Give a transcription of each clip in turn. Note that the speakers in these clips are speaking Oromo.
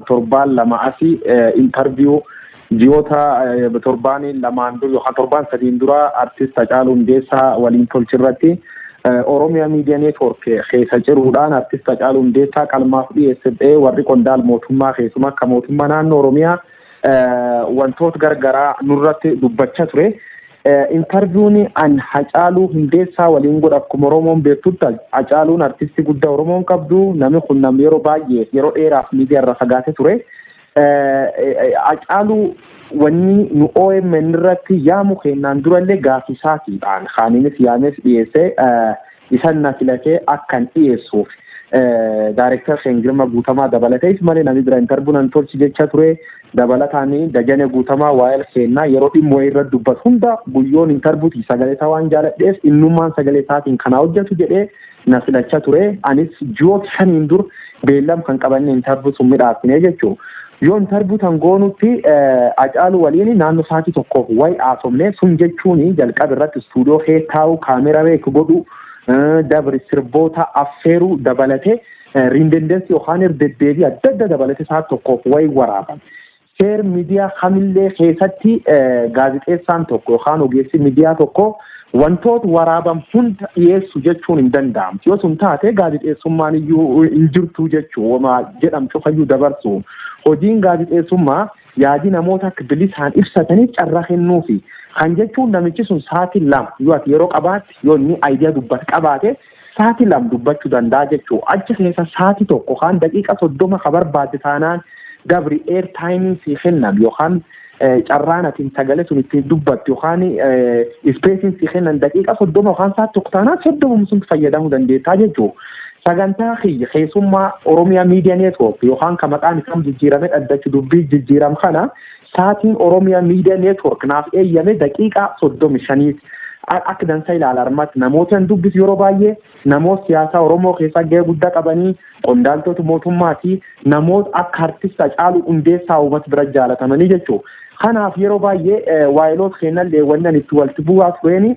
Torbaan 2 asii interview ji'oota torbaan 2n dura yookaan torbaan 3n dura artist Hacaaluu Hundeessaa waliin tolchirratti Oromiyaa Miidiyaa Neetwoork keessa ciruudhaan artist Hacaaluu Hundeessaa qalmaaf dhiyeessee, warri qondaal mootummaa, keessumaa akka mootummaa naannoo Oromiyaa, wantoota gargaraa nurratti dubbachaa ture. Interview'n an Hacaaluu Hundeessaa waliin godha, akkuma Oromoon beektutti, Hacaaluun artistii guddaa Oromoon qabdu. Namni kun namni yeroo baay'ee, yeroo dheeraaf miidiyaa irra fagaatee ture. Hacaaluu wanni nu OMN irratti yaamu kennaan durallee gaafii isaatiidhaan kaaninis yaames dhiyeessee, isan na filatee akkan dhiyeessuuf director keenya Girma Guutamaa dabalatees malee namni bira interview nan tolchi jecha ture. Dabalataan Dajane Guutamaa waa'ee kennaa yeroo dhimma wayii irratti dubbatu hunda guyyoon interviewtii sagalee isaa waan jaaladheef innummaan sagalee isaatiin kana hojjetu jedhee na filachaa ture. Anis ji'oota 5n dur beellam kan qabanne interview sun midhaasine jechuudha. Yoo interview tan goonutti Hacaaluu waliin naannoo sa'aatii 1f wayi haasofne. Sun jechuun jalqaba irratti istuudiyoo kee taa'u, kaameraa beeku godhu, dabri sirboota affeeruu dabalatee, redundancy yookaan deddeebii adda adda dabalatee sa'aatii 1f wayi waraaban. Seer miidiyaa kamillee keessatti gaazexeessaan tokko yookaan ogeessi miidiyaa tokko wantoota waraaban hunda dhiyeessu jechuun hin danda'amu. Yoo sun taate gaazexeessummaan iyyuu hin jirtu jechuu, wama jedhamtu fayyuu dabarsu. Hojiin gaazexeessummaa yaadii namoota akka bilisaan ibsataniif carraa kennuufi. Kan jechuun namichi sun sa'aatii 2 yoo ati yeroo qabaatte, yoo inni idea dubbate qabaate, sa'aatii 2 dubbachuu danda'a jechuudha. Achi keessa sa'aatii 1 kan daqiiqa 30 ka barbaadde taanaan dabri air timeiin sii kennan yookaan carraan ati sagalee sun ittiin dubbattu yookaan spaceiin sii kennan daqiiqa 30 yookaan sa'aatii 1 taanaan 30 sun fayyadamuu dandeettaa jechuudha. Sagantaa kiyya keessummaa Oromiyaa Miidiyaa Neetwoork yookaan kan maqaan isaa jijjiirame dhaddacha dubbii jijjiiram kana, sa'aatiin Oromiyaa Miidiyaa Neetwoork naaf eeyyame daqiiqaa 35ti. Akka dansa ilaala armatti namoota dubbisu yeroo baay'ee namoota siyaasaa Oromoo keessaa gahee guddaa qabanii, qondaaltota mootummaa fi namoota akka artist Hacaaluu Hundeessaa uummata bira jaalatamanii jechuudha. Kanaaf yeroo baay'ee waayiloota kennallee wannan itti walitti bu'aa tureeni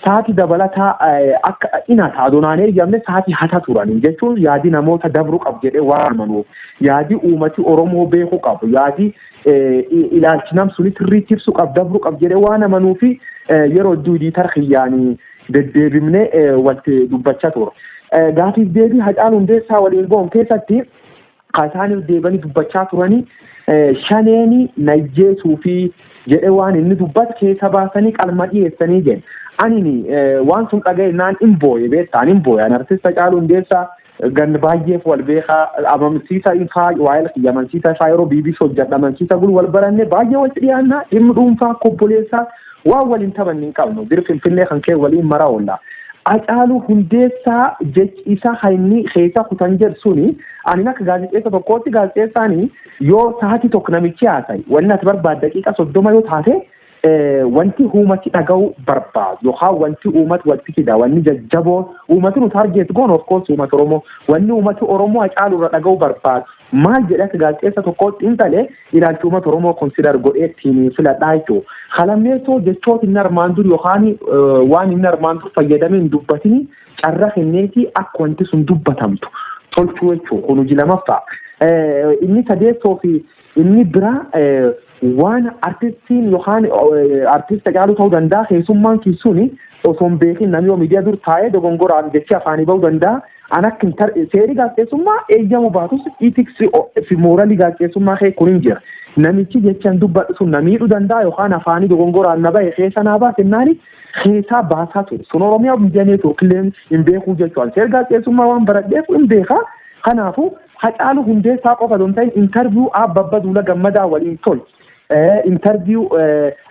sa'aatii dabalataa akka inata adoonaan eeyyamne sa'aatii hata turanii jechuun yaadii namoota dabruu qabu jedhee waan amanuuf, yaadii uummati Oromoo beekuu qabu, yaadii ilaalchi nam suni sirriitti ibsuu qabu dabruu qabu jedhee waan amanuufi yeroo hedduu editor kiyyaanii deddeebimnee walitti dubbachaa ture. Gaafiif deebii Hacaaluu Hundeessaa waliin goon keessatti kan isaaniif deebanii dubbachaa turanii shaneeni najjeesuu fi jedhee waan inni dubbatu keessa baasanii qalma dhiyeessanii jedhe. Ani waan sun dhaga'e naan hin booye, beektaa, hin booye. Ani artist Hacaaluu Hundeessaa gan baay'eef wal beekaa, amansiisa ifaa waa'ee kiyya amansiisa ifaa yeroo BBC hojjedha amansiisa gul wal baranne, baay'ee walitti dhiyaannaa, dhimmi dhuunfaa obboleessaa waan waliin taphanne hin qabnu, bir Finfinnee kan kee waliin mara oolla. Hacaaluu Hundeessaa jechi isaa kan inni keessa kutan jedhu suni, ani akka gaazexeessa tokkootti, gaazexeessaani yoo sa'aatii 1 namichi haasa'i, wanni ati barbaadde daqiiqa 30 yoo taate, wanti uummati dhaga'uu barbaadu yookaan wanti uummati walitti fida, wanni jajjaboo uummati nu target goon, of course uummata Oromoo, wanni uummati Oromoo Hacaaluu irra dhaga'uu barbaadu maal jedhee akka gaazexeessa tokkootti xiinxalee ilaalchi uummata Oromoo consider godhee ittiin filadhaa jechuudha. Kalammeessoo jechoota inni armaan dur yookaan waan inni armaan dur fayyadamee hin dubbatini carra kenneeti akka wanti sun dubbatamtu tolchuu jechuudha. Kun hojii lamaffaa. Inni sadeessoo fi inni biraa waan artistiin yookaan artist Hacaaluu ta'uu danda'a, keessummaan suni osoo hin beekin namni yoo miidiyaa dur taa'ee dogongoraan jechi afaanii bahuu danda'a. An akka seerii gaazexeessummaa eeyyamu baatus, ethics fi moralii gaazexeessummaa kee kun hin jira. Namichi jechaan dubbadhu sun na miidhuu danda'a yookaan afaanii dogongoraan na bahe keessa naa baase naani keessaa baasaa ture. Sun Oromiyaa Miidiyaa Neetwoork illee hin beekuu jechuudha. Seera gaazexeessummaa waan baradheef hin beekaa. Kanaafuu Hacaaluu Hundeessaa qofa osoo hin ta'in interview Abbaa Duula Gammadaa waliin tolche. Interview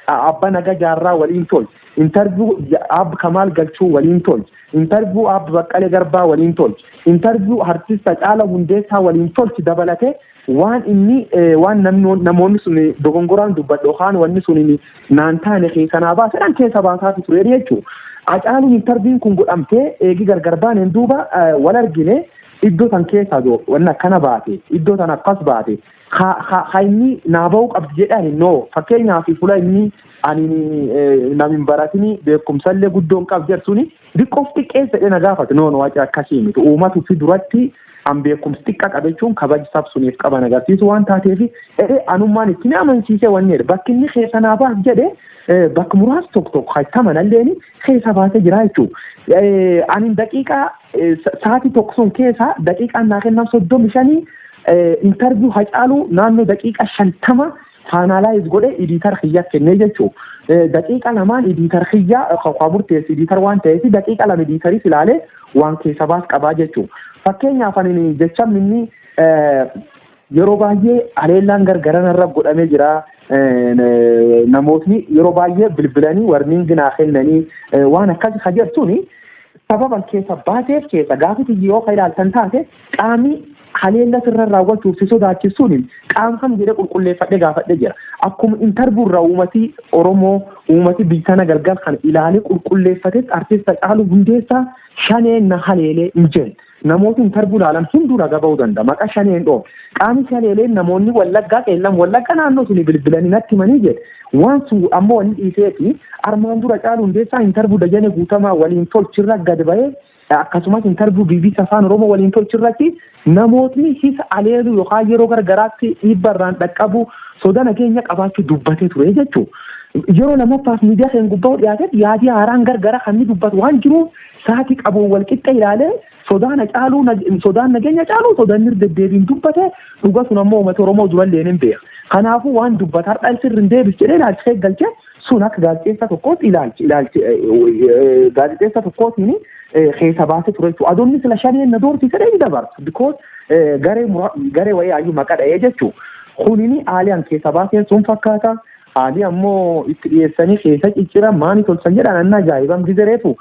Abba Naga Jaarraa waliin tolche. Interview Abba Kamaal Galchuu waliin tolche. Interview Abba Baqqalee Garbaa waliin tolche. Interview artist Hacaaluu Hundeessaa waliin tolche dabalatee waan inni waan namoonni sun dogongoraan dubbadhe yookaan wanni sun naan taane keessa naa baasedhaan keessa baasaa ture jechuudha. Hacaaluun interview'n kun godhamtee eegi gargar baaneen duuba wal argine, iddoo tan keessa wanni akkana baate, iddoo tan akkas baate, ha inni naa bahuu qabdi jedhani. No, fakkeenyaaf fuula inni ani nam hin baratini, beekumsallee guddoo hin qabu jedhu suni diqqoof xiqqeessa jedhee na gaafate. No, no, waci akkasii miti, uummatu fi duratti An beekumsi xiqqaa qabachuun kabaja sabsuniif qaban agarsiisu waan taateef anummaan itti amansiise wanni jedhe bakki inni keessa naa baas jedhe bakka muraasa tokko tokko hattaman illeen keessa baasee jira jechuudha. Ani daqiiqaa sa'aatii tokko sun keessa daqiiqaan naa kennan 35 interview Hacaaluu naannoo daqiiqa 50 finalize godhe editor kiyya kennee jechuudha. Daqiiqa lamaan editor kiyya kan murteessu editor waan ta'eef daqiiqa 2 editoris ilaalee waan keessa baas qabaa jechuudha. Fakkeenyaaf ani jecha inni yeroo baay'ee haleellaan gargaran irra godhamee jira. Namootni yeroo baay'ee bilbilanii warning naa kennanii waan akkasii hajartuuni sababan keessa baateef keessa gaafiti yoo ilaaltan taate qaamni haleella sirra raawwachuuf si sodaachisuun qaama kam jedhee qulqulleeffadhee gaafadhee jira. Akkuma interview irraa uummati Oromoo uummati biyya sana galgal kana ilaalee qulqulleeffatetti artist Hacaaluu Hundeessaa shaneen na haleelee hin jenne. Namooti interview ilaalan hunduu raga ba'uu danda'a. Maqaa shaneen dhoofne. Qaamni shaleeleen namoonni Wallaggaa qeellan Wallaggaa naannoo suni bilbilanii natti himanii jedhe. Waan sun ammoo wanni dhiiseefi armaan dura Hacaaluu Hundeessaa interview Dajane Guutamaa waliin tolchirra gad ba'ee akkasumas interview BBC Afaan Oromoo waliin tolchirratti namootni hisa aleelu yookaan yeroo gargaraatti dhiibba irraan dhaqqabu soda nageenya qabaachuu dubbatee ture jechuudha. Yeroo lamaffaaf miidiyaa keenya gubbaa dhiyaatetti yaadii haaraan gargara kan inni dubbatu waan jiruuf sa'aatii qabuun wal qixxe ilaalee sodaan caaluu sodaan nageenya caaluu sodaan inni deddeebiin dubbate dhuga sun ammoo uummata Oromoo durallee ni beeka. Kanaafuu waan dubbata har'a sirri hin deebis jedhee ilaalchisee galchee sun akka gaazexeessa tokkootti ilaalchi ilaalchi gaazexeessa tokkootiin keessa baasee ture jechuudha. Adoonni sila shaneen na doorsise hin dabarsu. Because garee garee wayii hayyuu maqaa dha'ee jechuudha. Kunini haalii keessa baaseen sun fakkaata. Haalii ammoo itti dhiyeessanii keessa ciccira maani tolchan jedhan anna ajaa'ibam gizereetu.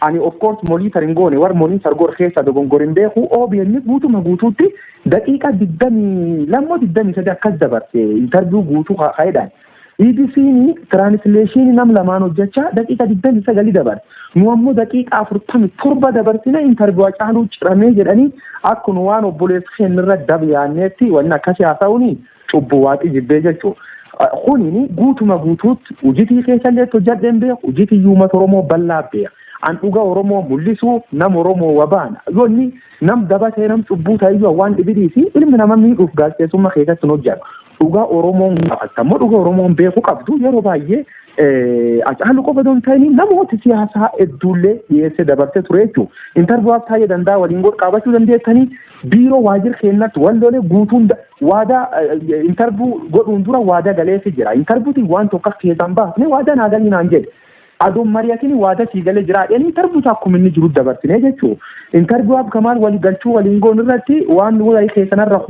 Ani of course monitor hin goone, war monitor godhe keessa dogongor hin beeku. OBN guutuma guutuutti daqiiqa 22 23 akkas dabarse interview guutuu ka'eedhaan. EBC'n translation nam lamaan hojjechaa daqiiqa 29 dabarse. Nu ammoo daqiiqa 47 dabarsine interview Hacaaluu ciramee jedhanii akkuma waan obboleessa keenyarra dabyaanneetti wanni akkasii haasa'uuni cubbuu waaqii jibbee jechuudha. Kunini guutuma guutuutti hojiitii keessallee hojjedheen beeku, hojiitii uummata Oromoo bal'aa beeka. An dhuga Oromoo mul'isuu nam Oromoo wabaana. Yoonni nam dabatee nam cubbuu ta'eyyuu waan dhibidii fi ilmi nama miidhuuf gaazexeessummaa keessatti hin hojjetu. Dhugaa Oromoon gaafatta immoo dhugaa Oromoon beekuu qabdu yeroo baay'ee Hacaaluu qofa osoo hin ta'in namoota siyaasaa hedduullee dhiyeessee dabarsee ture jechuudha. Interview taa'ee danda'a waliin godhu qabachuu dandeettanii biiroo waajjira keenyatti wallolee guutuun waadaa interview godhuun dura waadaa galeefii jira. Interviewtiin waan tokko akka keessaan baasne waadaa naa galii naan jedhe. Adoon mari'atiin waadaa sii galee jira jedhanii interview akkuma inni jiru dabarsine jechuudha. Interview Abkamaal walii galchuu waliin goon irratti waan wayii keessanarra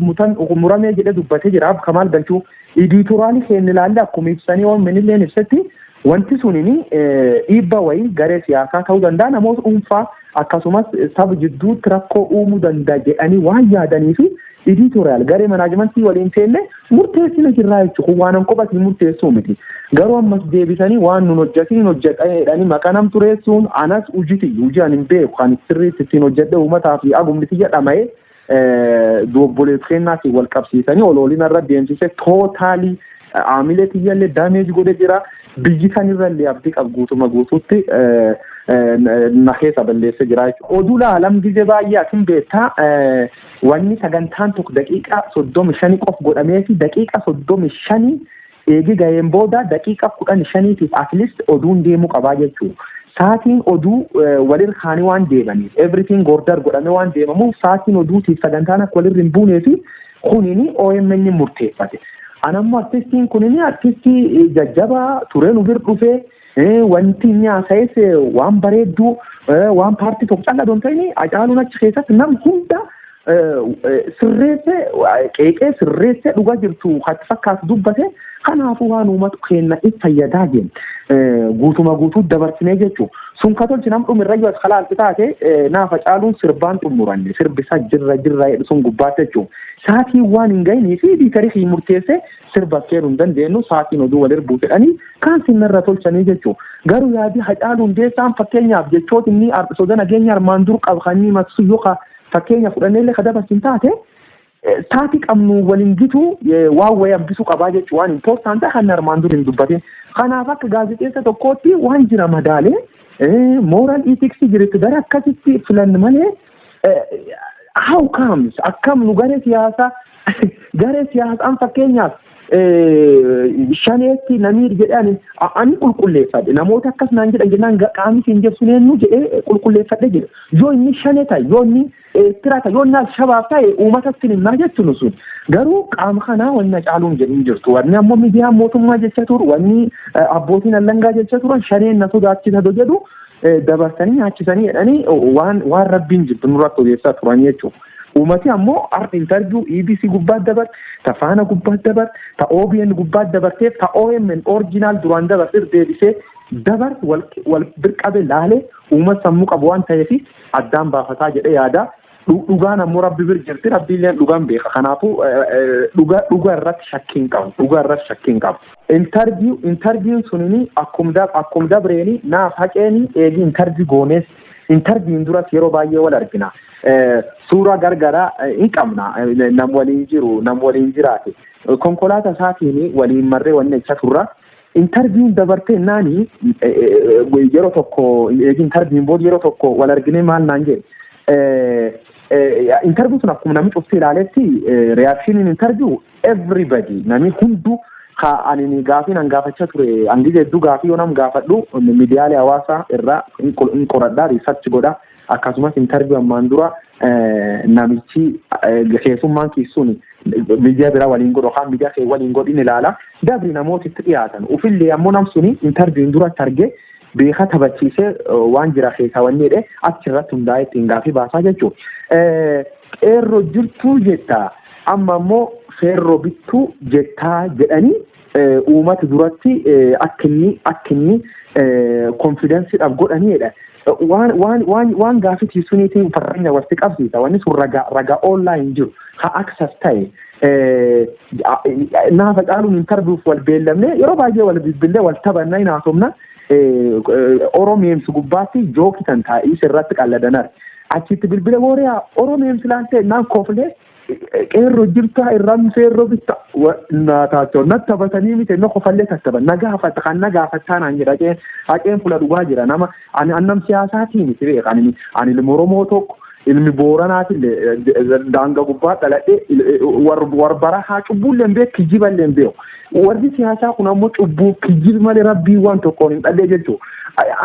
muramee jedhee dubbatee jira Abkamaal galchuu. Editorial keenya ilaalle akkuma ibsanii waan illee ibsetti wanti sunini dhiibba wayii garee siyaasaa ta'uu danda'a, namoota dhuunfaa akkasumas saba jidduutti rakkoo uumuu danda'a jedhanii waan yaadanii fi editorial garee management waliin teenne murteessina jirraa jechuudha. Kun waan kophatiin murteessuu miti. Garuu ammas deebisanii waan nun hojjetin hojjedha jedhanii maqaa nam tureessuun anas hojii hojii ani hin beeku kan sirriitti ittiin hojjedhe uummataa fi agumni tiyya dhama'ee obboleessa kennaatiin wal qabsiisanii oloolina irra deemsise totally aamilee tiyyallee damage godhe jira. Biyyi sanirrallee abdii qabu guutuma guutuutti na keessa balleessee jira jechuudha. Oduu laalam gizee baay'ee asin beektaa wanni sagantaan tokko daqiiqaa 35 qof godhamee fi daqiiqa 35 eegi ga'een booda daqiiqa 15tiif at least oduun deemuu qabaa jechuudha. Saatiin oduu walirra kaanii waan deemaniif everything order godhamee waan deemamuuf saatiin oduutiif sagantaan akka walirra hin buunee fi kunini OMN murteeffate. Anammoo artistiin kunini artistii jajjabaa turee nu bir dhufee wanti inni haasa'es waan bareedduu waan paartii tokko callaa doon ta'ini Hacaaluun achi keessatti nam hunda sirreessee qeeqee sirreessee dhugaa jirtu hatti fakkaatu dubbate. Kanaafuu waan uummatu keenya itti fayyadaa jenna guutuma guutuu dabarsinee jechuudha. Sun ka tolchi nam dhumirra yoo as kalaalti taate naaf Hacaaluun sirbaan xumuranne sirbisaa jirra jirra jedhu sun gubbaatti jechuudha. Saatiin waan hin gahinii fi editorii murteessee sirba affeeruu hin dandeenyu saatiin oduu wal erbuu jedhanii kaan sinnarra tolchanii jechuudha. Garuu yaadii Hacaaluu Hundeessaan fakkeenyaaf jechoota inni soda nageenya armaan dur qabu kan inni maqsu yoo fakkeenya fudhannee illee ka dabarsin taate saatii qabnu waliin gitu waan wayii hambisuu qabaa jechuudha waan important kan armaan dur hin dubbatin. Kanaaf akka gaazexeessa tokkootti waan jira madaalee moral ethics jiretti gara akkasitti filannu malee How comes akkam nu garee siyaasaan fakkeenyaaf shaneetti namiir jedhani ani qulqulleeffadhe. Namoota akkas naan jedhan jennaan, qaamni siin jedhu eenyu jedhee qulqulleeffadhe jedhe. Yoo inni shanee ta'e, yoo inni Eertiraa ta'e, yoo inni Alshabaab ta'e, uummatatti himnaa jechuun sun. Garuu qaama kanaa wanna caaluun jedhin jirtu. Wanni ammoo miidiyaan mootummaa jecha turu, wanni abbootiin allangaa jecha turan, shaneen na sodaachisa jedhu dabarsanii nyaachisanii jedhanii waan rabbiin jirtu nurratti odeessaa turan jechuudha. Uummati ammoo har'a interview EBC gubbaatti dabarte, ta Faana gubbaatti dabarte, ta OBN gubbaatti dabarteef, ta OMN original duraan dabarte deebisee dabarte wal birqabe laalee, uummata sammuu qabu waan ta'eef addaan baafataa jedhee yaada. Dhugaan ammoo rabbi bir jirti, rabbiillee dhugaan beeka. Kanaafuu dhugaa dhugaa irratti shakkii hin qabu. Dhugaa irratti shakkii hin qabu. Interviewn sunini akkum dabreeni naaf haqeeni eegi interview goonees, interviewn duras yeroo baay'ee wal argina. Suuraa gargaraa hin qabna, nam waliin jiru, nam waliin jiraate. Konkolaataa isaatiin waliin marree wanni jecha turra. Interviewn dabartee naani yeroo tokko, eegi interviewn booda yeroo tokko wal arginee maal naan jedhe. Interview sun akkuma namni cufti ilaaletti, reactioniin interview everybody, namni hunduu ka ani gaafii nan gaafachaa ture hangi hedduu. Gaafii yoo nam gaafadhu miidiyaalee hawaasaa irraa hin qoradhaa, research godha. Akkasumas interview ammaan dura namichi keessummaan keessuun miidiyaa biraa waliin godhu yookaan miidiyaa kee waliin godhin ilaala. Dabri namoota itti dhiyaatan ufillee ammoo nam suni interviewn duratti argee beeka taphachiisee waan jira keessaa wanni jedhee achirratti hundaa'ee ittiin gaafii baasaa jechuudha. Qeerroo jirtuu jettaa, amma ammoo feerroo bittuu jettaa jedhanii uummata duratti akka inni confidenceiidhaaf godhaniidha. Waan gaafii suniitiin fakkeenya walitti qabsiisa. Wanni sun ragaa online jiru ha access ta'e. Naafa caaluun interviewf wal beellamne, yeroo baay'ee wal bilbillee wal taphannaa hin haasofna. Oromeemsi gubbaatti joke kan taa'ii irratti qalladanar. Achitti bilbila booriyaa Oromeemsi laaltee naan koflee, qeerroo jirtaa irraan feerroo bitta naataachoo natti taphatanii miti, na kofallee tattaban na gaafata kan na gaafachaa naan jedha. Haqeen fuula dhugaa jira. Nama ani annam siyaasaatii miti beeka. Ani ilma Oromoo tokko, ilmi Booranaatillee, daanga gubbaa dhaladhee warbara haa cubbuullee hin beeku, kijiballee hin beeku. Warri siyaasaa kun ammoo cubbuu kijibi malee rabbii waan tokkoon hin dhallee jechuudha.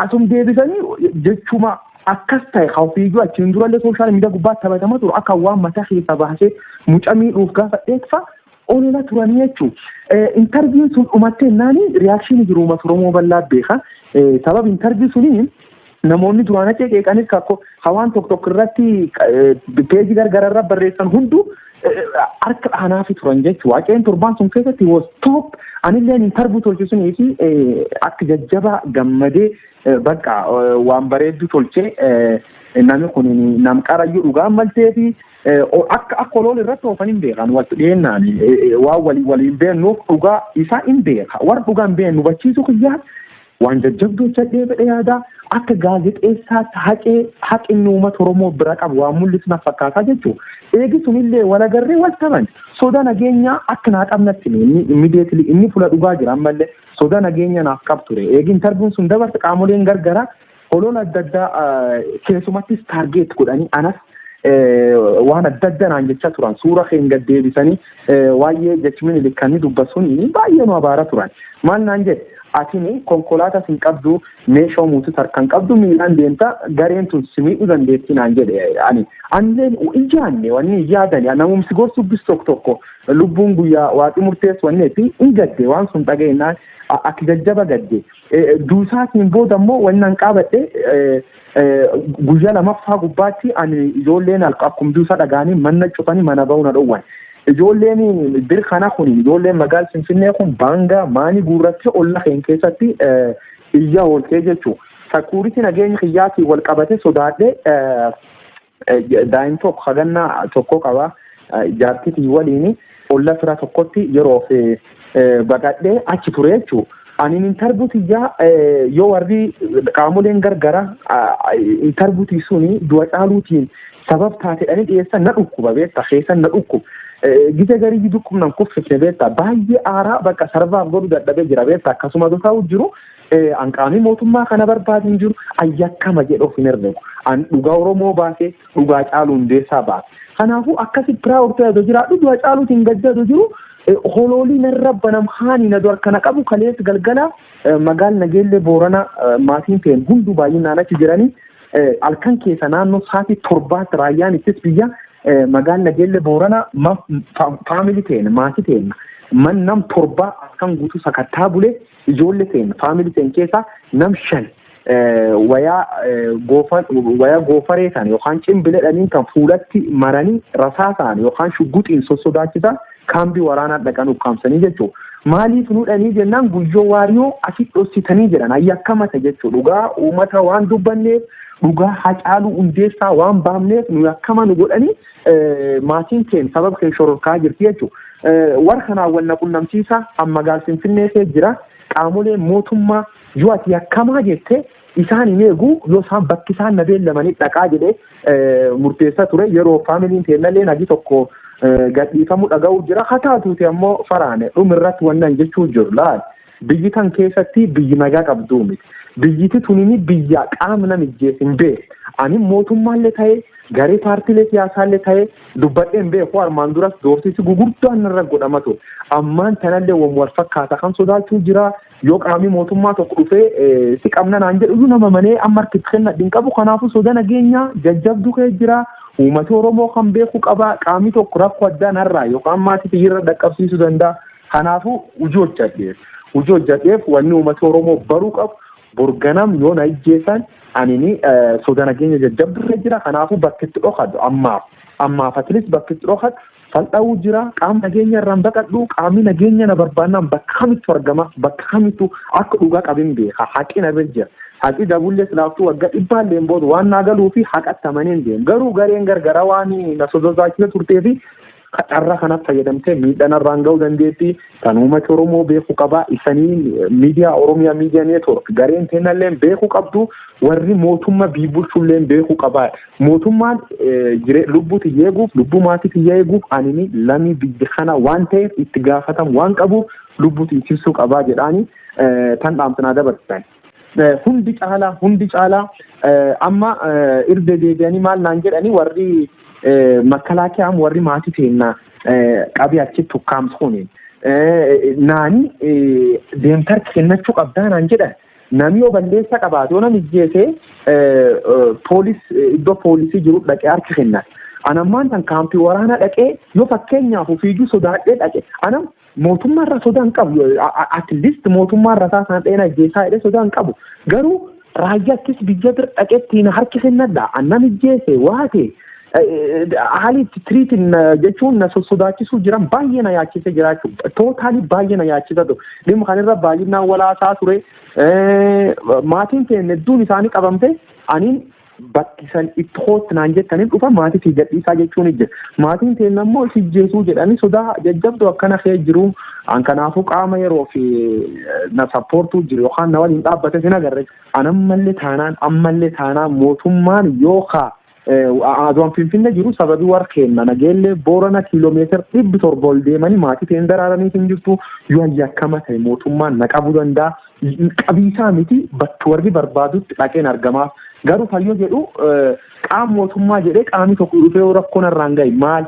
Asum deebisanii jechuma akkas ta'e ofiiyyuu achiin durallee social media gubbaatti taphatama turu, akka waan mataa keessa baasee mucaa miidhuuf gaafa dheekfa olola turanii jechuudha. Interviewn sun dhumattee naani reaction jiru uummata Oromoo bal'aa beeka. Sababa interview sunii namoonni duraan achi qeeqanis kakko hawaan tokko tokko irratti peejii gargaraa irra barreessan hunduu harka dhaanaafi turan jechuudha. Waaqeen torbaan sun keessatti was top. Anilleen interview tolchisunii fi akka jajjabaa gammadee, bakka waan bareeddu tolchee, namni kun nam qarayyuu dhugaan maltee fi akka olool irratti oofan hin beekan. Walitti dhiyeennaan waan waliin beennuuf dhugaa isaa hin beeka. Warra dhugaa hin beeknu hubachiisuu kiyyaa waan jajjabduu hojjedhee fedhe yaada. Akka gaazexeessaatti haqee haqinni uummata Oromoo bira qabu waan mul'isu na fakkaataa jechuudha. Eegi sunillee wal agarree wal taban soda nageenyaa akka naa qabnatti inni immediately inni fuula dhugaa jira, ammallee soda nageenya naaf qabu ture. Eegi interviewn sun dabarte qaamoleen gargaraa holola adda addaa keessumattis target godhanii anas waan adda adda naan jecha turan. Suura keenya gad deebisanii waa'ee jechuun likkanii dubbasuun baay'ee nu abaara turan. Maal naan jedhe? Atini konkolaataa sin qabdu, meeshaa muutus harkaan qabdu, miilaan deemta, gareen tun si miidhuu dandeetti naan jedhe. Ani anilleen ijaanne wanni yaadani namumsi gorsubbis tokko tokko lubbuun guyyaa waaqi murteessu wanni fi hin gadde. Waan sun dhageenyaan akka jajjaba gadde. Duusaatiin booda immoo wanni an qaabadhe, guyyaa lamaffaa gubbaatti ani ijoolleen akkuma duusaa dhagaanii mana cufanii mana ba'uu na dhowwan. Ijoolleen bir kana kun, ijoolleen magaala Finfinnee kun baangaa maanii guurrattee olla keenya keessatti iyya ooltee jechuudha. Security nageenya kiyyaatiin wal qabate sodaadhee, daa'im tokko hagannaa tokko qaba, jaartitii waliin olla fira tokkotti yeroof baqadhee achi ture jechuudha. Ani interview tiyyaa yoo warri qaamoleen gargara interview suni du'a caaluutiin sabab taateedhanii dhiyeessan na dhukkuba beekta, keessan na dhukkuba. Gise garii dukkubnan kuffifne beektaa, baay'ee aaraa bakka sarbaaf godhu dadhabee jira beektaa. Akkasuma ta'u jiru an qaamii mootummaa kana barbaadu hin jiru, ayyakkama jedhu of hin herregu. An dhugaa Oromoo baasee, dhugaa Caaluu Hundeessaa baase. Kanaafuu akkasi proud ta'e jiraadhu, du'a Caaluutiin gaddatu jiru, holoolii narra banam haani na dura kana qabu. Kaleessa galgala magaal Nageellee Boorana maatiin ta'en hunduu baay'inaan achi jiranii, halkan keessa naannoo sa'aatii 7tti raayyaan ittis biyya magaal Nageellee Boorana family ta'en, maatii ta'en, man nam 7 halkan guutuu sakattaa bulee. Ijoollee ta'en, family ta'en keessaa nam 5 wayaa goofaree ta'an yookaan cimbiledhaniin kan fuulatti maranii rasaasaan yookaan shugguxiin sossodaachisaa kaambii waraanaa dhaqan ukkaamsanii jechuudha. Maaliif nudhanii jennaan, Guyyoo Waariyoo achi dhossitanii jedhan, ayyaakkamata jechuudha. Dhugaa uummata waan dubbanneef, dhugaa Hacaaluu Hundeessaa waan baafneef nu akkama nu godhanii, maatiin keenya sababa kee shororkaa jirti jechuudha. Warra kanaan wal qunnamsiisaa amma magaal Finfinnee kee jira. Qaamoleen mootummaa yoo ati yakkamaa jette isaan hin eegu, yoo isaan bakki isaan na beellamanii dhaqaa jedhee murteessaa ture. Yeroo familyn teennallee nagi tokko gadhiifamuu dhaga'uu jira. Haa taatuuti ammoo faraane dhumirratti wannan jechuu jiru, laal, biyyi tan keessatti biyyi nagaa qabduu miti. Biyyiti tunini biyya qaama namijjees hin beeku. Ani mootummaallee ta'ee, garee paartiilee siyaasaallee ta'ee dubbadhee hin beeku. Armaan duras doorsisi gugurdaan narra godhama ture. Ammaan tanallee wal fakkaata kan sodaachuu jira. Yoo qaamni mootummaa tokko dhufee si qabna naan jedhu, nama manee amma harki kennadhu hin qabu. Kanaafuu soda nageenyaa jajjabduu kee jira. Uummati Oromoo kan beeku qaba. Qaamni tokko rakkoo addaa narraa yookaan maatii irra dhaqqabsiisuu danda'a. Kanaafuu hojii hojjedheef. Hojii hojjedheef wanni uummati Oromoo baruu qabu, borganam yoo na ijjeessan anini soda nageenya jajjabdurra jira. Kanaafuu bakki itti dhokadhu ammaaf. Ammaaf atilis bakki itti dhokadhu fal'aa'uu jira. Qaama nageenya irraan baqadhu, qaamni nageenya na barbaannaan bakka kamittu argama, bakka kamittu akka dhugaa qabin beeka. Haqi na bira jira. Haqi dabullee silaaftuu waggaa dhibbaallee booda waan naa galuu fi haqatti amaneen deemu. Garuu gareen gargara waan na sosodaachisa turtee fi carraa kanaaf fayyadamtee miidhaan irraan ga'uu dandeetti. Kan uummata Oromoo beekuu qaba. Isanii miidiyaa Oromiyaa Miidiyaa Network gareen teennallee beekuu qabdu. Warri mootummaa bulchullee beekuu qaba. Mootummaan lubbuu tiyya eeguuf, lubbuu maatii tiyya eeguuf, anini lamii biyya kana waan ta'eef itti gaafatamu waan qabuuf lubbuu tiksisuu qabaa jedhaani tan dhaamsanaa dabarsan. Hundi caalaa amma irra deebi'anii maal naan jedhanii, warri makkalaakiyaan, warri maatii teennaa qabee achitti ukkaamsuun naani deemtar kennachuu qabdaa naan jedhan. Namni yoo balleessa qabaate, yoo namni ijjeese, poolis iddoo poolisii jiru dhaqee harka kennan. Anammaan tan kaampii waraanaa dhaqee yoo fakkeenyaaf ofiiyyuu sodaadhee dhaqe, anam mootummaarra sodaa hin qabu. At least mootummaarra isaa isaan dheena ijjeessaa jedhee sodaa hin qabu. Garuu raayyaa ittis biyya bira dhaqeettiin harki kennadha. Annam ijjeese waate haalli itti tiriitiin jechuun na sodaachisuu jiran baay'ee na yaachise jiraachuu, totally baay'ee na yaachisa ture. Dhimma kanarra baay'inaan walaasaa ture. Maatiin keenya hedduun isaanii qabamte, aniin bakki san itti hootti naan jettanii dhufa maatii fi gadhiisaa jechuun jira. Maatiin keenya immoo si ijjeesuu jedhanii sodaa jajjabduu akkana kee jiru. An kanaafuu qaama yeroo fi na supportuu jiru yookaan na waliin dhaabbate sin agarre. An ammallee taanaan mootummaan yookaan aduun Finfinnee jiru sababii warra kenna Nageellee Boorana kiiloomeetira 700 ol deemanii maatii ta'een daraaranii hin jirtu, yoo yakkama ta'e mootummaan na qabuu danda'a. Qabiisaa miti, bakki warri barbaadutti dhaqeen argamaaf. Garuu fayyoo jedhu qaama mootummaa jedhee qaamni tokko dhufee rakkoon irraan gahe maal,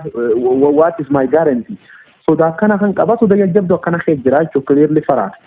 what is my guarantee? Soda akkana kan qaba, soda jajjabdu akkana kee jira jechuudha, clearly faraadha.